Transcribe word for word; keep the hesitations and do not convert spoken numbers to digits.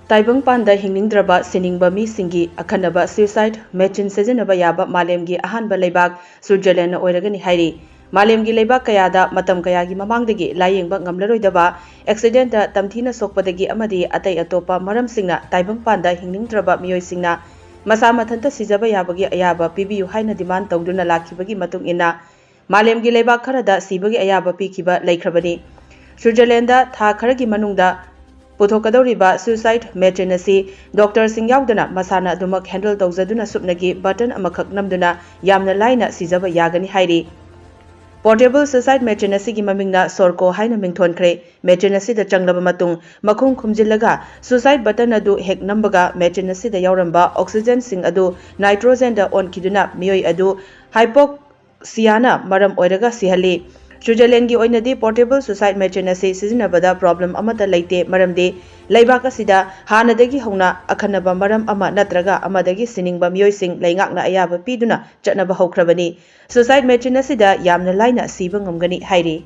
ꯇꯥꯏꯕꯪꯄꯥꯟꯗ ꯍꯤꯡꯅꯤꯡꯗ꯭ꯔꯕ ꯁꯤꯅꯤꯡꯕ ꯃꯤꯁꯤꯡꯒꯤ ꯑꯈꯟꯅꯕ suicide machine ꯁꯤꯖꯤꯟꯅꯕ ꯌꯥꯕ ꯃꯥꯂꯦꯝꯒꯤ ꯑꯍꯥꯟꯕ ꯂꯩꯕꯥꯛ ꯁ꯭ꯋꯤꯠꯖꯔꯂꯦꯟꯗ ꯑꯣꯏꯔꯒꯅꯤ ꯍꯥꯏꯔꯤ꯫ ꯃꯥꯂꯦꯝꯒꯤ ꯂꯩꯕꯥꯛ ꯀꯌꯥꯗ ꯃꯇꯝ ꯀꯌꯥꯒꯤ ꯃꯃꯥꯡꯗꯒꯤ ꯂꯥꯌꯦꯡꯕ ꯉꯝꯂꯔꯣꯏꯗꯕ accident ꯇ ꯇꯝꯊꯤꯅ ꯁꯣꯛꯄꯗꯒꯤ ꯑꯃꯗꯤ ꯑꯇꯩ ꯑꯇꯣꯞꯄ ꯃꯔꯝꯁꯤꯡꯅ ꯇꯥꯏꯕꯪꯄꯥꯟꯗ ꯍꯤꯡꯅꯤꯡꯗ꯭ꯔꯕ ꯃꯤꯑꯣꯏꯁꯤꯡꯅ ꯃꯁꯥ ꯃꯊꯟꯇ ꯁꯤꯖꯕ ꯌꯥꯕꯒꯤ ꯑꯌꯥꯕ ꯄꯤꯕꯤꯌꯨ ꯍꯥꯏꯅ demand ꯇꯧꯗꯨꯅ ꯂꯥꯛꯈꯤꯕꯒꯤ ꯃꯇꯨꯡ ꯏꯟꯅ ꯃꯥꯂꯦꯝꯒꯤ ꯂꯩꯕꯥꯛ ꯈꯔꯗ ꯁꯤꯕꯒꯤ ꯑꯌꯥꯕ ꯄꯤꯈꯤꯕ ꯂꯩꯈ꯭ꯔꯕꯅꯤ꯫ ꯁ꯭ꯋꯤꯠꯖꯔꯂꯦꯟꯗ ꯊꯥ ꯈꯔꯒꯤ ꯃꯅꯨꯡꯗ ꯄꯨꯊꯣꯛꯀꯗꯧꯔꯤꯕ suicide machine ꯑꯁꯤ doctor ꯁꯤꯡ ꯌꯥꯎꯗꯅ ꯃꯁꯥꯅ ꯑꯗꯨꯃꯛ handle ꯇꯧꯖꯗꯨꯅ ꯁꯨꯞꯅꯒꯤ button ꯑꯃꯈꯛ ꯅꯝꯗꯨꯅ ꯌꯥꯝꯅ ꯂꯥꯏꯅ ꯁꯤꯖꯕ ꯌꯥꯒꯅꯤ ꯍꯥꯏꯔꯤ꯫ Portable suicide machine ꯑꯁꯤꯒꯤ ꯃꯃꯤꯡꯅ ꯁꯣꯔꯀꯣ ꯍꯥꯏꯅ ꯃꯤꯡꯊꯣꯟꯈ꯭ꯔꯦ꯫ Machine ꯑꯁꯤꯗ ꯆꯪꯂꯕ ꯃꯇꯨꯡ ꯃꯈꯨꯝ ꯈꯨꯝꯖꯤꯜꯂꯒ suicide button ꯑꯗꯨ ꯍꯦꯛ ꯅꯝꯕꯒ machine ꯑꯁꯤꯗ ꯌꯥꯎꯔꯝꯕ oxygen ꯁꯤꯡ ꯑꯗꯨ nitrogen ꯗ ꯑꯣꯟꯈꯤꯗꯨꯅ ꯃꯤꯑꯣꯏ ꯑꯗꯨ hypoxia ꯅ ꯃꯔꯝ ꯑꯣꯏꯔꯒ ꯁꯤꯍꯜꯂꯤ꯫ ꯁ꯭ꯋꯤꯠꯖꯔꯂꯦꯟꯒꯤ ꯑꯣꯏꯅꯗꯤ portable suicide machine ꯑꯁꯤ ꯁꯤꯖꯤꯟꯅꯕꯗ problem ꯑꯃꯠꯇ ꯂꯩꯇꯦ, ꯃꯔꯝꯗꯤ ꯂꯩꯕꯥꯛ ꯑꯁꯤꯗ ꯍꯥꯟꯅꯗꯒꯤ ꯍꯧꯅ ꯑꯈꯟꯅꯕ ꯃꯔꯝ ꯑꯃ ꯅꯠꯇ꯭ꯔꯒ ꯑꯃꯗꯒꯤ ꯁꯤꯅꯤꯡꯕ ꯃꯤꯑꯣꯏꯁꯤꯡ ꯂꯩꯉꯥꯛꯅ ꯑꯌꯥꯕ ꯄꯤꯗꯨꯅ ꯆꯠꯅꯕ ꯍꯧꯈ꯭ꯔꯕꯅꯤ꯫ Suicide machine ꯑꯁꯤꯗ ꯌꯥꯝꯅ ꯂꯥꯏꯅ ꯁꯤꯕ ꯉꯝꯒꯅꯤ ꯍꯥꯏꯔꯤ꯫